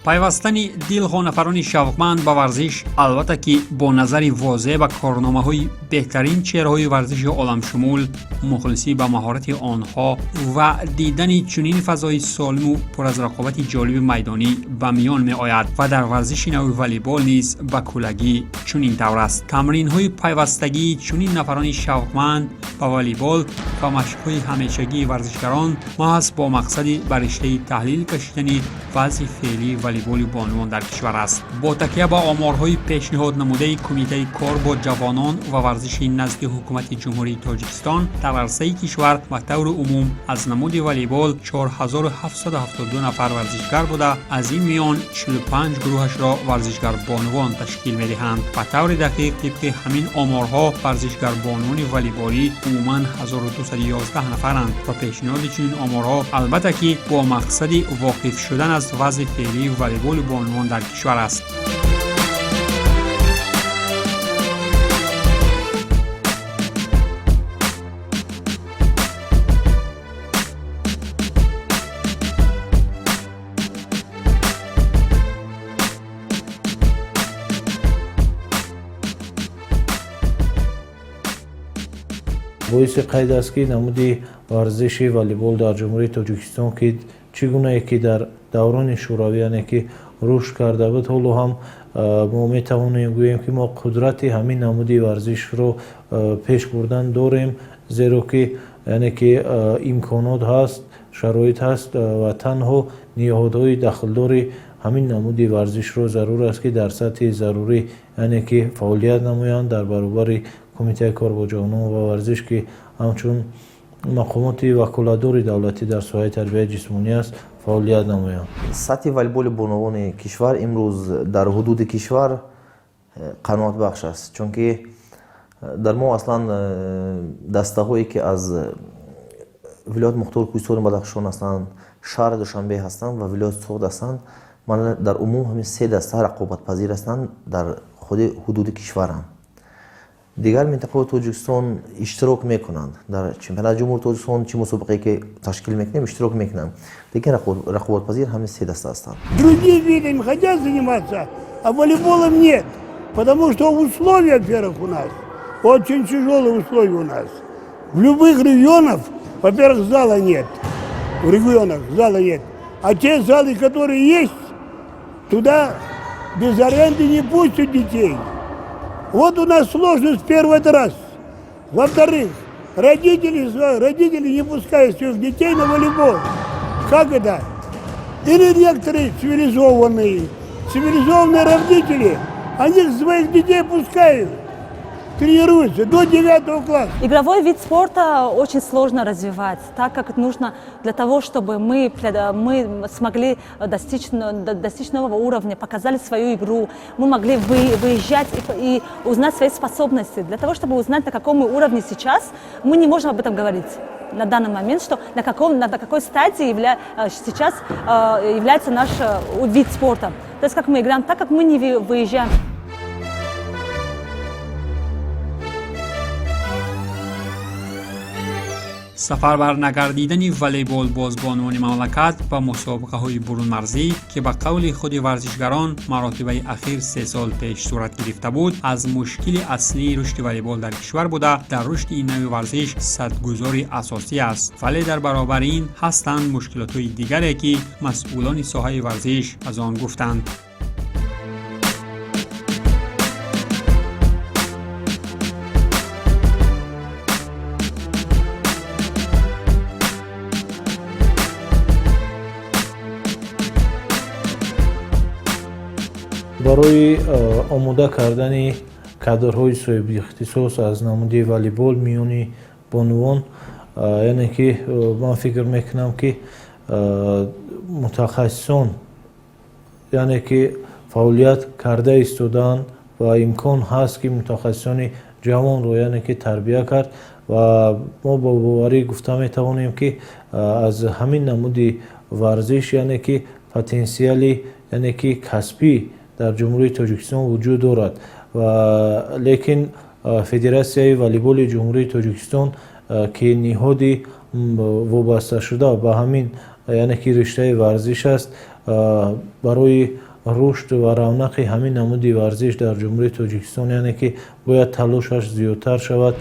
Пайвастани дилхоҳ нафарони шавқманд ба варзиш, албатта ки бо назари возеҳ ба корномаҳои беҳтарин чеҳраҳои варзиши оламшумул, мухлисӣ ба маҳорати онҳо ва дидани чунин фазои солиму пур аз рақобати ҷолиби майдонӣ ба миён меояд. Ва дар варзиши нави волейбол низ ба куллагӣ чунин тавр аст. Тамринҳои пайвастагии чунин нафарони шавқманд ба волейбол ва машқҳои ҳамешагии варзишгарон маҳз бо мақсади ба риштаи таҳлил кашидани вазъи феълии волейболи бонувон дар кишвар аст. Бо такя ба оморҳои пешниҳод намудаи Кумитаи кор бо ҷавонон ва варзиши назди Ҳукумати Ҷумҳурии Тоҷикистон, дар арсаи кишвар ба таври умум аз намуди волейбол 4772 нафар варзишгар буда, аз ин миён 45 гурӯҳашро варзишгарбонувон ташкил медиҳанд. Ба таври дақиқ, тибқи ҳамин оморҳо, варзишгарбонувони волейболӣ умуман 1211 нафаранд. Ва пешниҳоди чунин оморҳо, албатта ки, бо мақсади воқиф шудан аз вазъи феълии волейболи бонувон дар кишвар аст. Боиси қайд аст, ки намуди варзиши волейбол дар Ҷумҳурии Тоҷикистон, ки чӣ гунае ки дар даврони шӯравӣ, яъне ки рушд карда буд, ҳоло ҳам мо метавонем гӯем, ки мо қудрати ҳамин намуди варзишро пеш бурдан дорем, зеро ки, яъне ки, имконот ҳаст, шароит ҳаст ва танҳо ниҳодҳои дахлдори ҳамин намуди варзишро зарур аст, ки дар сатҳи зарурӣ, яъне ки, фаъолият намоянд, дар баробари Кумитаи кор бо ҷавонон ва варзиш, ки ҳамчун мақомоти ваколатдори давлатӣ дар соҳаи тарбияи ҷисмонӣ аст, фаъолият намоянд. Сатҳи волейболи бонувони кишвар имрӯз дар ҳудуди кишвар қаноатбахш аст, чунки дар мо аслан дастаҳое, ки аз вилоят Мухтори Кӯҳистони Бадахшон ҳастанд, шаҳри Душанбе ҳастанд ва вилояти Суғд ҳастанд, мана дар умум ҳамин се даста рақобатпазир ҳастанд дар худи ҳудуди кишварам. Дигар минтақаҳои Тоҷикистон иштирок мекунанд дар чемпионати Ҷумҳури Тоҷикистон, чӣ мусобиқае ки ташкил мекунем, иштирок мекунанд, лекин рақобатпазир ҳамин се даста ҳастанд. Другими видами хотят заниматься, а волейболом нет. Потому что условия, во-первых, у нас очень тяжелые условия у нас. В любых регионах, во-первых, зала нет. В регионах зала нет. А те залы, которые есть, туда без аренды не пустят детей. Вот у нас сложность первый это раз. Во-вторых, родители не пускают своих детей на волейбол. Как это? Или некоторые цивилизованные родители, они своих детей пускают, тренируются до 9 класса. Игровой вид спорта очень сложно развивать, так как нужно для того, чтобы мы смогли достичь нового уровня, показали свою игру, мы могли выезжать и узнать свои способности. Для того, чтобы узнать, на каком мы уровне сейчас, мы не можем об этом говорить на данный момент, что на какой стадии сейчас является наш вид спорта. То есть как мы играем, так как мы не выезжаем. Сафарбар нагардидани волейболбозбонувони мамлакат ба мусобиқаҳои бурунмарзӣ, ки ба қавли худи варзишгарон маротибаи ахир 3 сол пеш сурат гирифта буд, аз мушкили аслии рушди волейбол дар кишвар буда, дар рушди ин нави варзиш садгузори асосӣ аст. Вале дар баробари ин ҳастанд мушкилотҳои дигаре, ки масъулони соҳаи варзиш аз он гуфтанд. Барои омода кардани кадрҳои соҳибихтисос аз намуди волейбол миёни бонувон, яъне ки, ман фикр мекунам, ки мутахассисон, яъне ки, фаъолият карда истодаанд ва имкон ҳаст, ки мутахассисони ҷавонро, яъне ки, тарбия кард. Ва мо бо боварӣ гуфта метавонем, ки аз ҳамин намуди варзиш, яъне ки, потенсиали, яъне ки, касбӣ дар Ҷумҳурии Тоҷикистон вуҷуд дорад. Ва лекин Федератсияи волейболи Ҷумҳурии Тоҷикистон, ки ниҳоди Вобаста шуда ба ҳамин, яъне ки риштаи варзиш аст, барои рушд ва равнақи ҳамин намуди варзиш дар Ҷумҳурии Тоҷикистон, яъне ки бояд талошаш зиёдтар шавад.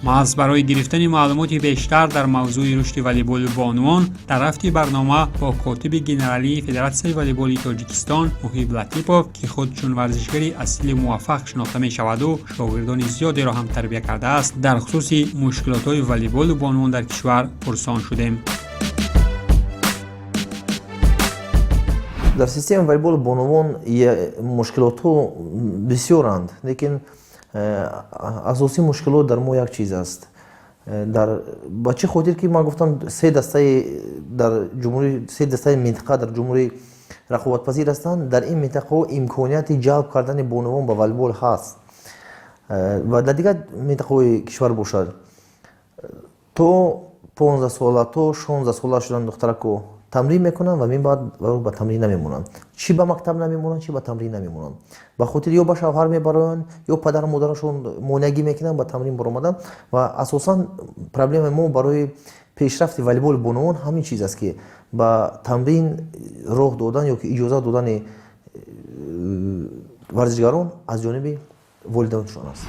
Маҳз барои гирифтани маълумоти бештар дар мавзӯи рушди волейболи бонувон дар рафти барнома бо котиби генералии Федератсияи волейболи Тоҷикистон Муҳиб Латипов, ки худ чун варзишгари асили муваффақ шинохта мешаваду шогирдони зиёдеро ҳам тарбия кардааст, дар хусуси мушкилотҳои волейболи бонувон дар кишвар пурсон шудем. Дар системаи волейболи бонувон мушкилотҳо бисёранд, лекин асосии мушкилот дар мо як чиз аст. Дар ба чӣ хотир ки ман гуфтам, се дастаи дар ҷумҳури, се дастаи минтақа дар ҷумҳурӣ рақобатпазир ҳастанд. Дар ин минтақаҳо имконияти ҷалб кардани бонувон ба волейбол ҳаст ва дар дигар минтақаҳои кишвар бошад, то 15 сола, то 16 сола шудан духтарако тамрин мекунанд ва минбаъд ба тамрин намемонанд. Чӣ ба мактаб намемонанд, чӣ ба тамрин намемонанд, ба хотир ё ба шавҳар мебароянд, ё падару модарашон монеагӣ мекунанд ба тамрин баромадан. Ва асосан проблемаи мо барои пешрафти волейболи бонувон ҳамин чиз аст, ки ба тамрин роҳ додан ё ки иҷозат додани варзишгарон аз ҷониби волидайншон аст.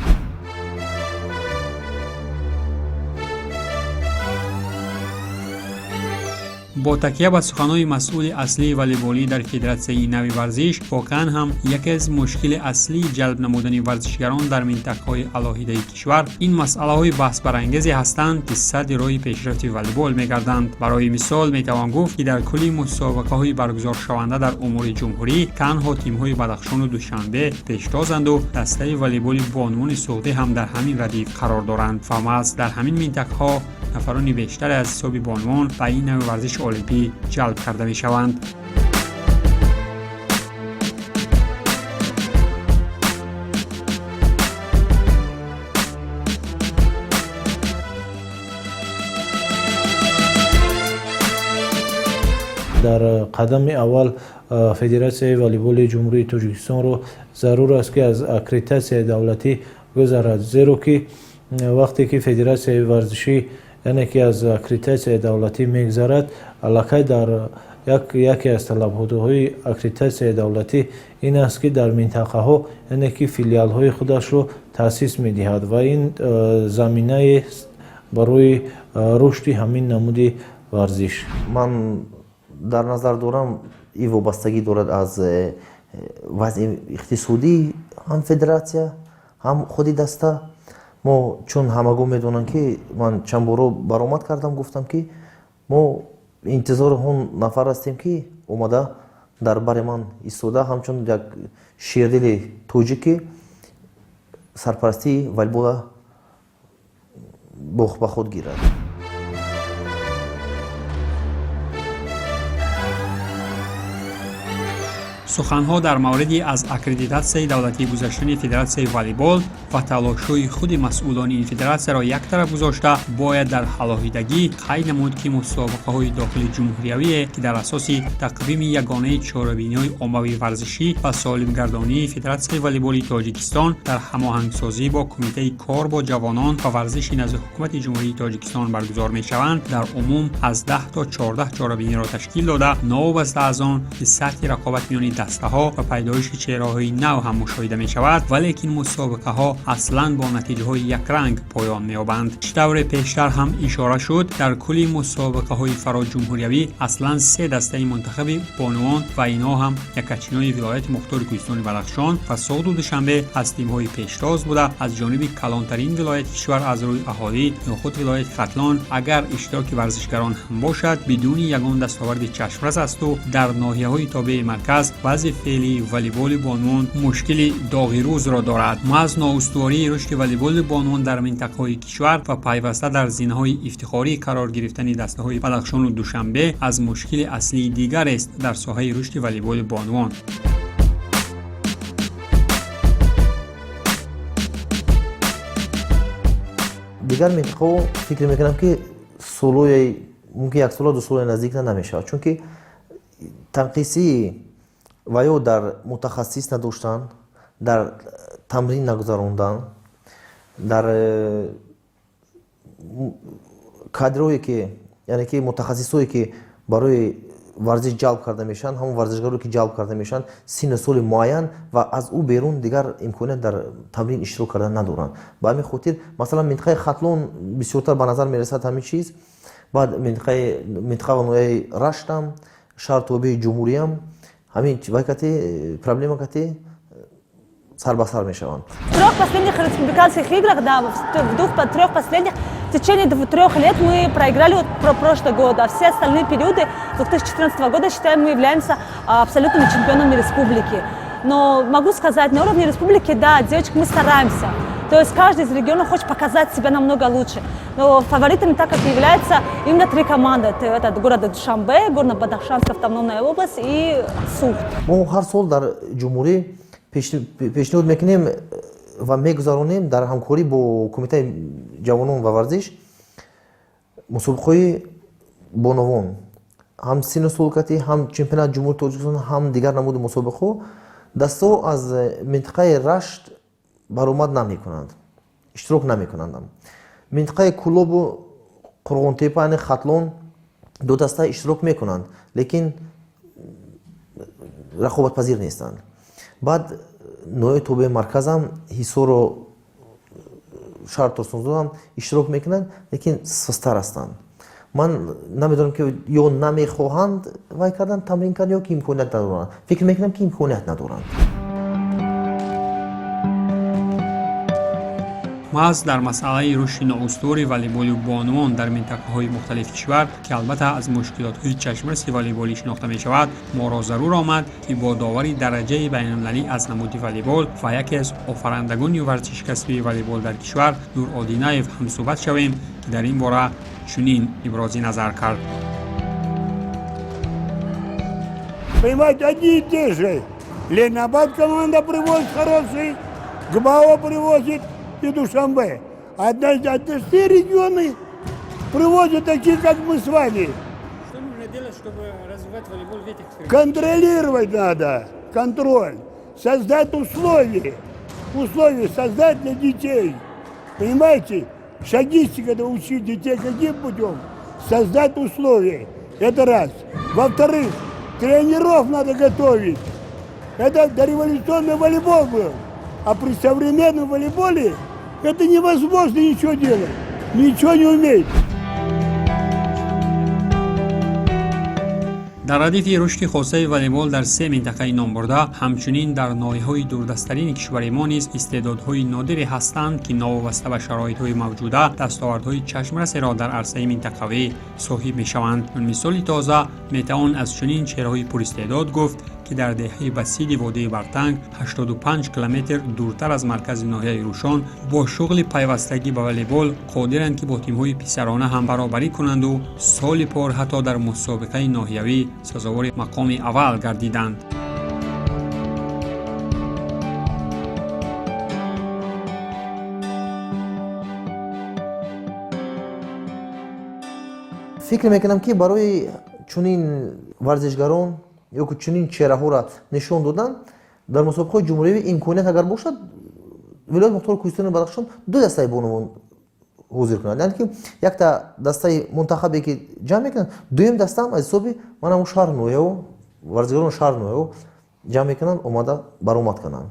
Бо такя ба суханҳои масъули аслии волейболӣ дар федератсияи нави варзиш, воқеан ҳам яке аз мушкили аслии ҷалб намудани варзишгарон дар минтақаҳои алоҳидаи кишвар ин масъалаҳои баҳсбарангезе ҳастанд, ки садди роҳи пешрафти волейбол мегарданд. Барои мисол, метавон гуфт, ки дар кулли мусобиқаҳои баргузоршаванда дар умури ҷумҳурӣ танҳо тимҳои Бадахшону Душанбе пештозанду дастаи волейболи бонувони Суғдӣ ҳам дар ҳамин радиф қарор доранд ва маҳз дар ҳамин минтақаҳо нафарони бештаре аз ҳисоби бонувон ба ин нави варзиши олимпӣ ҷалб карда мешаванд. Дар қадами аввал Федератсияи волейболи Ҷумҳурии Тоҷикистонро зарур аст, ки аз аккредитатсияи давлатӣ гузарад, зеро ки вақте ки федератсияи варзишӣ, яъне ки аз аккредитатсияи давлатӣ мегузарад, аллакай дар яке аз талаботҳои аккредитатсияи давлатӣ ин аст, ки дар минтақаҳо, яъне ки филиалҳои худашро таъсис медиҳад ва ин заминаест барои рушди ҳамин намуди варзиш. Ман дар назар дорам, ин вобастагӣ дорад аз вазъи иқтисодӣ, ҳам федератсия, ҳам худи даста. Мо чун ҳамагон медонанд, ки ман чанд боро баромад кардам, гуфтам, ки мо интизори он нафар ҳастем, ки омада дар бари ман истода, ҳамчун як шердили тоҷикӣ сарпарастии волейбола ба худ гирад. Суханҳо дар мавриди аз аккредитатсияи давлатӣ гузаштани федератсияи волейбол ва талошҳои худи масъулони ин федератсияро як тараф гузошта, бояд дар алоҳидагӣ қайд намуд, ки мусобиқаҳои дохили ҷумҳуриявие, ки дар асоси тақвими ягонаи чорабиниҳои оммавии варзишӣ ва солимгардонии Федератсияи волейболи Тоҷикистон дар ҳамоҳангсозӣ бо Кумитаи кор бо ҷавонон ва варзиши назди Ҳукумати Ҷумҳурии Тоҷикистон баргузор мешаванд, дар умум аз 10 то 14 чорабиниро ташкил дода, новобаста аз он ки сатҳи рақобат миёни дастаҳо ва пайдоиши чеҳраҳои нав ҳам мушоҳида мешавад, валекин мусобиқаҳо аслан бо натиҷаҳои якранг поён меёбанд. Чӣ тавре пештар ҳам ишора шуд, дар кулли мусобиқаҳои фароҷумҳуриявӣ аслан се дастаи мунтахаби бонувон ва инҳо ҳам якачинои вилояти мухтори Кӯҳистони Бадахшон ва Суғду Душанбе аз тимҳои пештоз буда, аз ҷониби калонтарин вилояти кишвар аз рӯи аҳолӣ ё худ вилояти Хатлон, агар иштироки варзишгарон ҳам бошад, бидуни ягон дастоварди чашмрас асту дар ноҳияҳои тобеи марказ вазъи феълии волейболи бонувон мушкили доғи рӯзро дорад. Маҳз ноустувории рушди волейболи бонувон дар минтақаҳои кишвар ва пайваста дар зинаҳои ифтихорӣ қарор гирифтани дастаҳои Бадахшону Душанбе аз мушкили аслии дигарест дар соҳаи рушди волейболи бонувон. Дигар минтақаҳо, фикр мекунам, ки солои мумкин як сола, 2 соли наздик намешавад, чунки танқисии ва ё дар мутахассис надоштан дар Тамрин нагузарондан дар кадрое ки, яъне ки мутахассисое ки барои варзиш ҷалб карда мешаванд, ҳамон варзишгаро ки ҷалб карда мешаванд, синну соли муайян ва аз ӯ берун дигар имконият дар тамрин иштирок кардан надоранд. Ба ҳамин хотир, масалан, минтақаи Хатлон бисёртар ба назар мерасад ҳамин чиз. Баъд минтақа ва ноҳияи Раштам, шаҳр тобеи ҷумҳуриям ҳамин вай кати проблема кати сар ба сар мешаванд. В трех последних республиканских играх, да, в двух, трех последних, в течение 3 лет мы проиграли вот про прошлый год, а все остальные периоды 2014 года, считаем, мы являемся абсолютными чемпионами республики. Но могу сказать, на уровне республики, да, девочек, мы стараемся. То есть каждый из регионов хочет показать себя намного лучше. Но фаворитами, так как являются именно три команды. Это город Душанбе, Горно-Бадахшанская автономная область и Суғд. Мо ҳар сол дар ҷумҳурӣ пешниҳод мекунем ва мегузаронем дар ҳамкорӣ бо Кумитаи ҷавонон ва варзиш мусобиқаҳои бонувон, ҳам синну солкатӣ, ҳам чемпионати Ҷумҳури Тоҷикистон, ҳам дигар намуди мусобиқаҳо. Дастаҳо аз минтақаи Рашт баромад намекунанд, иштирок намекунанд. Минтақаи Кӯлобу Қурғонтепа, яъне Хатлон, ду даста иштирок мекунанд, лекин рақобатпазир нестанд. Баъд ноҳияи тобеи марказам, Ҳисоро, шаҳр Турсунзодам иштирок мекунанд, лекин сустар ҳастанд. Ман намедонам, ки ё намехоҳанд вай кардан, тамрин кардан, ё ки имконият надоранд. Фикр мекунам, ки имконият надоранд. Маҳз дар масъалаи рушди ноустувори волейболи бонувон дар минтақаҳои мухталифи кишвар, ки албатта аз мушкилотҳои чашмраси волейболӣ шинохта мешавад, моро зарур омад, ки бо довари дараҷаи байналмилалӣ аз намуди волейбол ва яке аз офарандагони варзиши касбии волейбол дар кишвар Нур Одинаев ҳамсӯҳбат шавем, ки дар ин бора чунин ибрози назар кард. Понимаете, одни и те же. Ленинабад команда привозит хороший, ГБАО привозит и Душанбе. А все регионы привозят такие, как мы с вами. Что нужно делать, чтобы развивать волейбол в этих Контролировать надо, контроль. Создать условия. Условия создать для детей. Понимаете? Шагистика — это учить детей каким путем? Создать условия. Это раз. Во-вторых, тренеров надо готовить. Это дореволюционный волейбол был. А при современном волейболе это невозможно ничего делать. Ничего не умеет. Дар радифи рушди хосаи волейбол дар се минтақаи номбурда, ҳамчунин дар ноҳияҳои дурдасттарини кишвари мо низ истеъдодҳои нодире ҳастанд, ки новобаста ба шароитҳои мавҷуда дастовардҳои чашмрасеро дар арсаи минтақавӣ соҳиб мешаванд. Мисоли тоза метавон аз чунин чеҳраҳои пуристеъдод гуфт, ки дар деҳаи Басиди водии Бартанг, 85 километр дуртар аз маркази ноҳияи Рӯшон, бо шуғли пайвастагӣ ба волейбол қодиранд, ки бо тимҳои писарона ҳам баробарӣ кунанду соли пор ҳатто дар мусобиқаи ноҳиявӣ сазовори мақоми аввал гардиданд. Фикр мекунам, ки барои чунин варзишгарон ё ки чунин чеҳраҳоро нишон додан дар мусобиқаҳои ҷумҳуриявӣ имконият агар бошад, Вилояти Мухтори Кӯҳистони Бадахшон ду дастаи бонувон ҳозир кунад, яъне ки якта дастаи мунтахабе ки ҷамъ мекунанд, дуюм дастаам аз ҳисоби манаму шаҳр ноҳияу варзишгарони шаҳр ноҳияу ҷамъ мекунанд, омада баромад кунанд.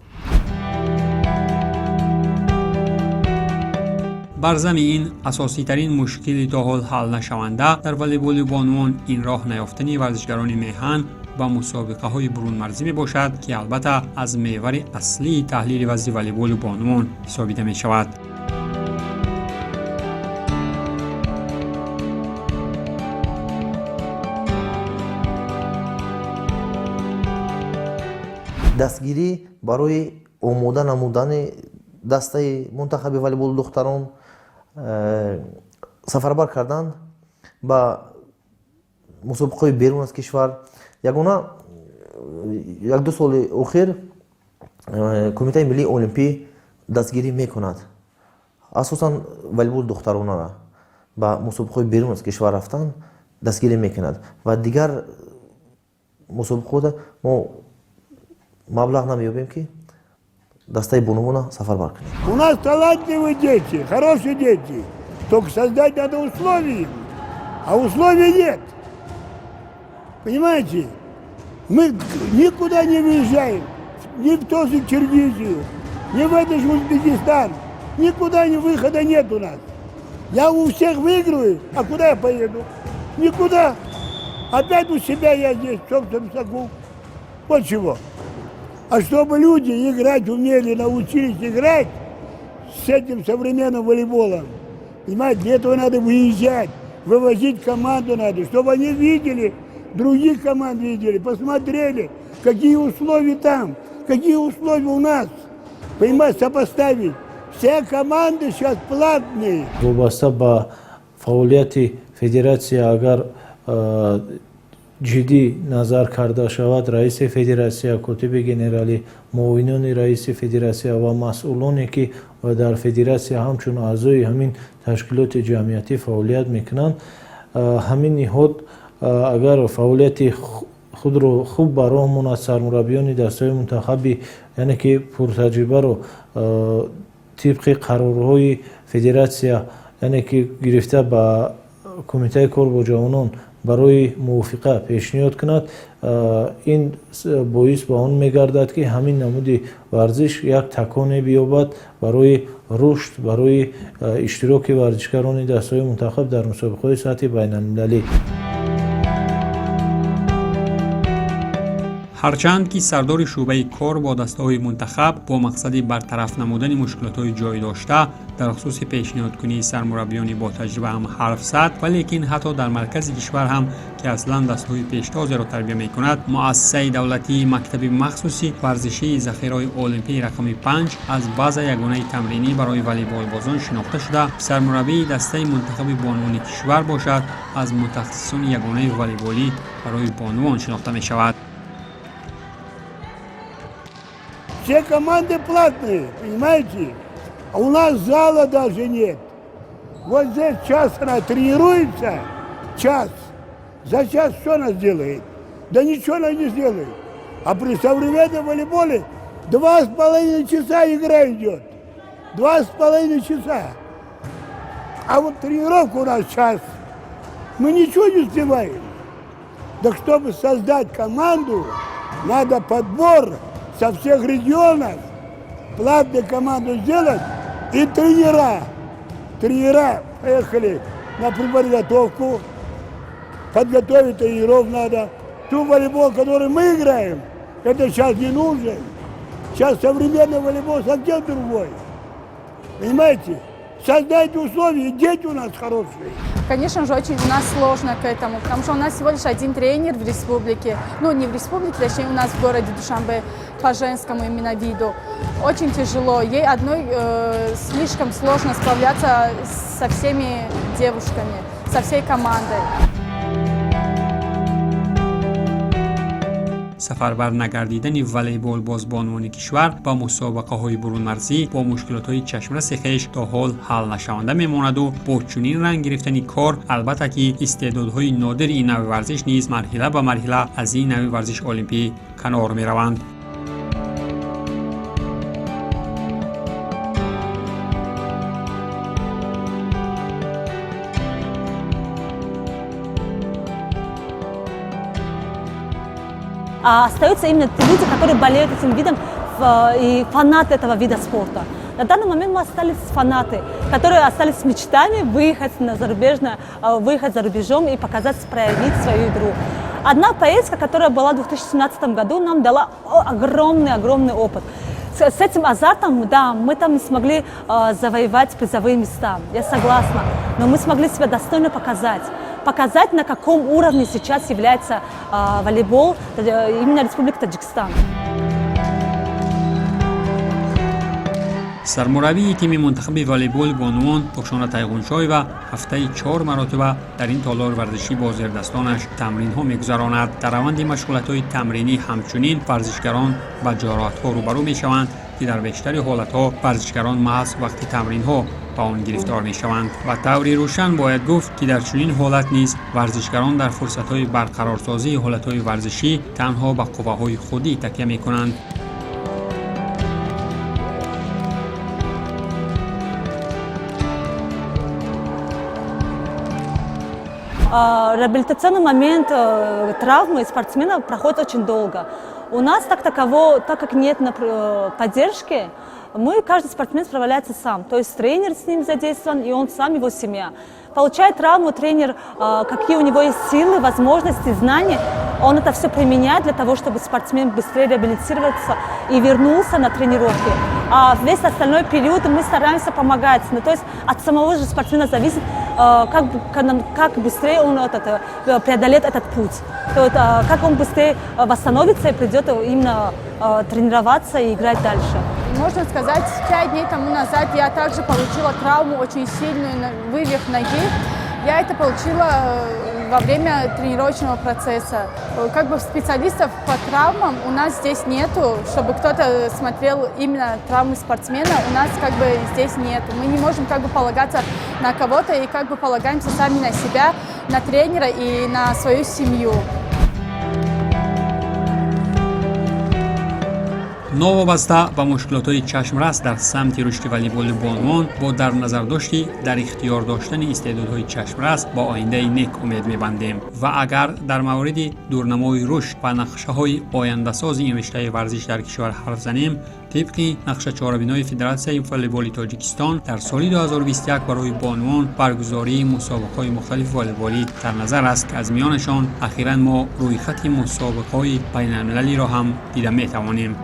Бар зами ин, асоситарин мушкили то ҳол ҳалнашаванда дар волейболи бонувон ин роҳ наёфтани варзишгарони меҳан ба мусобиқаҳои бурунмарзӣ мебошад, ки албатта аз мевари аслии таҳлили вазъи волейболи бонувон ҳисобида мешавад. Дастгирӣ барои омода намудани дастаи мунтахаби волейболи духтарон, сафарбар кардан ба мусобиқаҳои берун аз кишвар. Ягона як-ду соли охир Кумитаи миллии олимпӣ дастгирӣ мекунад, асосан волейболи духтаронара ба мусобиқаҳои берун аз кишвар рафтан дастгирӣ мекунад ва дигар мусобиқаҳода мо маблағ намеёбем, ки Дастаи бонувона сафарбар кунем. У нас талантливые дети, хорошие дети. Только создать надо условия им. А условий нет. Понимаете? Мы никуда не выезжаем. Ни в ту же Киргизию, ни в этот же Узбекистан. Никуда ни выхода нет у нас. Я у всех выиграю, а куда я поеду? Никуда. Опять у себя я здесь, в собственном соку. Вот чего. А чтобы люди играть умели, научились играть с этим современным волейболом, понимаете, для этого надо выезжать, вывозить команду надо, чтобы они видели, других команд видели, посмотрели, какие условия там, какие условия у нас. Понимаете, сопоставить. Все команды сейчас платные. Вобаста ба фаъолияти федератсия, агар ҷиддӣ назар карда шавад, раиси федератсия, котиби генералӣ, муовинони раиси федератсия ва масъулоне, ки дар федератсия ҳамчун аъзои ҳамин ташкилоти ҷамъиятӣ фаъолият мекунанд, ҳамин ниҳод агар фаъолияти худро хуб ба роҳ монад, сармураббиёни дастаҳои мунтахаби, яъне ки пуртаҷрибаро тибқи қарорҳои федератсия, яъне ки гирифта ба кумитаи кор бо ҷавонон барои мувофиқа пешниҳод кунад, ин боис ба он мегардад, ки ҳамин намуди варзиш як таконе биёбад барои рушд, барои иштироки варзишгарони дастаҳои мунтахаб дар мусобиқаҳои сатҳи байналмилалӣ. Ҳарчанд ки сардори шӯъбаи кор бо дастаҳои мунтахаб бо мақсади бартараф намудани мушкилотҳои ҷой дошта дар хусуси пешниҳодкунии сармураббиёни ботаҷриба ҳам ҳарф зад, валекин ҳатто дар маркази кишвар ҳам, ки аслан дастаҳои пештозеро тарбия мекунад, муассисаи давлатии мактаби махсуси варзишии захираҳои олимпии рақами 5 аз база ягонаи тамринӣ барои волейболбозон шинохта шуда, сармураббии дастаи мунтахаби бонувони кишвар бошад, аз мутахассисони ягонаи волейболӣ барои бонувон шинохта мешавад. Все команды платные, понимаете? А у нас зала даже нет. Вот здесь час она тренируется, час. За час что она сделает? Да ничего она не сделает. А при современном волейболе 2,5 часа игра идет. 2,5 часа. А вот тренировка у нас час. Мы ничего не успеваем. Так чтобы создать команду, надо подбор со всех регионов, платную команду сделать и тренера. Тренера поехали на подготовку, подготовить тренеров надо. Ту волейбол, который мы играем, это сейчас не нужен. Сейчас современный волейбол совсем другой. Понимаете? Создайте условия, дети у нас хорошие. Конечно же, очень у нас сложно к этому, потому что у нас всего лишь один тренер в республике, ну не в республике, точнее у нас в городе Душанбе по женскому именно виду. Очень тяжело, ей одной слишком сложно справляться со всеми девушками, со всей командой. Сафарбар нагардидани волейболбоз бонувони кишвар ба мусобиқаҳои бурунмарзӣ бо мушкилотҳои чашмраси хеш то ҳол ҳал нашаванда мемонаду бо чунин ранг гирифтани кор, албатта ки истеъдодҳои нодири ин нави варзиш низ марҳила ба марҳила аз ин нави варзиш олимпӣ канор мераванд. А остаются именно люди, которые болеют этим видом и фанаты этого вида спорта. На данный момент мы остались фанаты, которые остались с мечтами выехать на зарубежное, выехать за рубежом и показать, проявить свою игру. Одна поездка, которая была в 2017 году, нам дала огромный-огромный опыт. С этим азартом, да, мы там не смогли завоевать призовые места, я согласна, но мы смогли себя достойно показать. Показать, на каком уровне сейчас является волейбол именно Республики Таджикистан. Сармураббии тими мунтахаби волейболи бонувон Рухшона Тайғуншоева ҳафтаи 4 маротиба дар ин толори варзишӣ бо зердастонаш тамринҳо мегузаронад. Дар раванди машғулиятҳои тамринӣ ҳамчунин варзишгарон ба ҷароҳатҳо рӯбарӯ мешаванд, ки дар бештари ҳолатҳо варзишгарон маҳз вақти тамринҳо ба он гирифтор мешаванд. Ва таври рӯшан бояд гуфт, ки дар чунин ҳолат низ варзишгарон дар фурсатҳои барқарорсозии ҳолатҳои варзишӣ танҳо ба қувваҳои худӣ такя мекунанд. Реабилитационный момент травмы спортсмена проходит очень долго. У нас так таково, так как нет поддержки, каждый спортсмен справляется сам. То есть тренер с ним задействован, и он сам, его семья. Получает травму тренер, какие у него есть силы, возможности, знания, он это все применяет для того, чтобы спортсмен быстрее реабилитировался и вернулся на тренировки. А весь остальной период мы стараемся помогать. Ну, то есть от самого же спортсмена зависит, как быстрее он преодолеет этот путь. То есть, как он быстрее восстановится и придет именно тренироваться и играть дальше. Можно сказать, 5 дней тому назад я также получила травму очень сильную, вывих ноги. Я это получила во время тренировочного процесса. Как бы специалистов по травмам у нас здесь нету, чтобы кто-то смотрел именно травмы спортсмена, у нас как бы здесь нету. Мы не можем как бы полагаться на кого-то и как бы полагаемся сами на себя, на тренера и на свою семью. Новобаста ба мушкилотҳои чашмрас дар самти рушди волейболи бонувон, бо дар назардошти дар ихтиёр доштани истеъдодҳои чашмрас, ба ояндаи нек умед мебандем ва агар дар мавриди дурнамои рушд ва нақшаҳои ояндасози ин риштаи варзиш дар кишвар ҳарф занем, тибқи нақшачорабинои Федератсияи волейболи Тоҷикистон дар соли 2021 барои бонувон баргузории мусобиқаҳои мухталифи волейболӣ дар назар аст, ки аз миёнашон ахиран мо рӯйхати мусобиқаҳои байналмилалиро ҳам дида метавонем.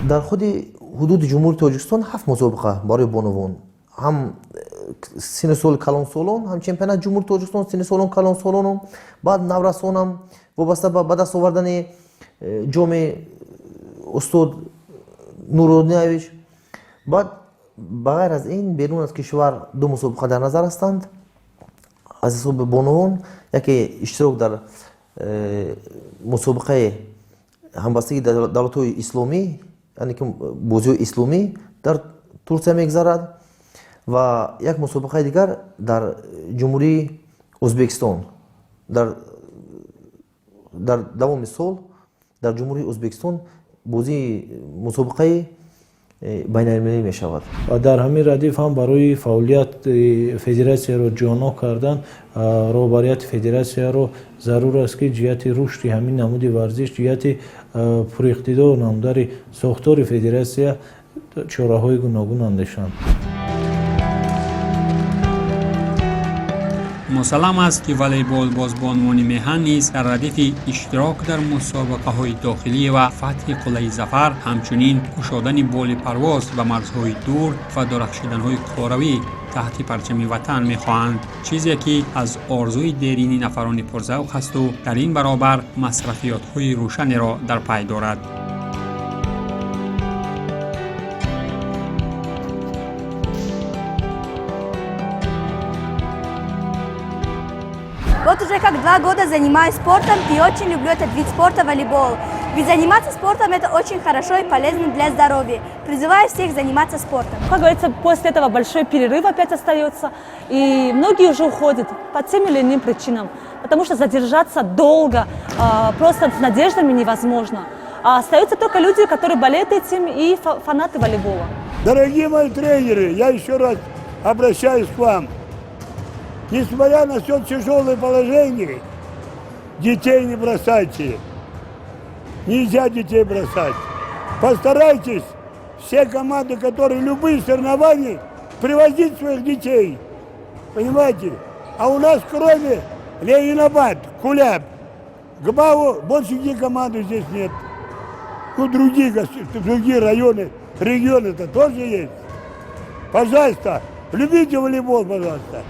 Дар худи ҳудуди Ҷумҳурии Тоҷикистон ҳафт мусобиқа барои бонувон, ҳам синну соли калонсолон, ҳам чемпионати Ҷумҳурии Тоҷикистон синну солон калонсолонам, баъд наврасонам, вобаста ба ба даст овардани ҷоми устод Нуродинович. Баъд ба ғайр аз ин, берун аз кишвар ду мусобиқа дар назар ҳастанд аз ҳисоби бонувон: яке иштирок дар мусобиқаи ҳамбастагии давлатҳои исломӣ, яъне ки бозиҳои исломӣ дар Турсия мегузарад, ва як мусобиқаи дигар дар Ҷумҳурии Ӯзбекистон, дар давоми сол дар Ҷумҳурии Ӯзбекистон бозии мусобиқаи байналмилалӣ мешавад. Ва дар ҳамин радиф ҳам барои фаъолияти федератсияро ҷонок кардан роҳбарияти федератсияро зарур аст, ки ҷиҳати рушди ҳамин намуди варзиш, ҷиҳати пуриқтидор намудани сохтори федератсия чораҳои гуногун андешанд. Мусаллам аст, ки волейболбоз бонувони меҳан низ дар радифи иштирок дар мусобиқаҳои дохилӣ ва фатҳи қуллаи зафар, ҳамчунин кушодани боли парвоз ба марзҳои дур ва дурахшиданҳои қоравӣ таҳти парчами ватан мехоҳанд, чизе ки аз орзуи дерини нафарони пурзавқ ҳасту дар ин баробар масрафиётҳои рӯшанеро дар пай дорад. Вот уже как 2 года занимаюсь спортом и очень люблю этот вид спорта – волейбол. Ведь заниматься спортом – это очень хорошо и полезно для здоровья. Призываю всех заниматься спортом. Как говорится, после этого большой перерыв опять остается, и многие уже уходят по тем или иным причинам, потому что задержаться долго, просто с надеждами невозможно. А остаются только люди, которые болеют этим, и фанаты волейбола. Дорогие мои тренеры, я еще раз обращаюсь к вам. Несмотря на все тяжелое положение, детей не бросайте. Нельзя детей бросать. Постарайтесь все команды, которые любые соревнования, привозить своих детей. Понимаете? А у нас кроме Ленинабад, Куляб, ГБАУ, больше нигде команды здесь нет. Ну, другие районы, регионы-то тоже есть. Пожалуйста, любите волейбол, пожалуйста.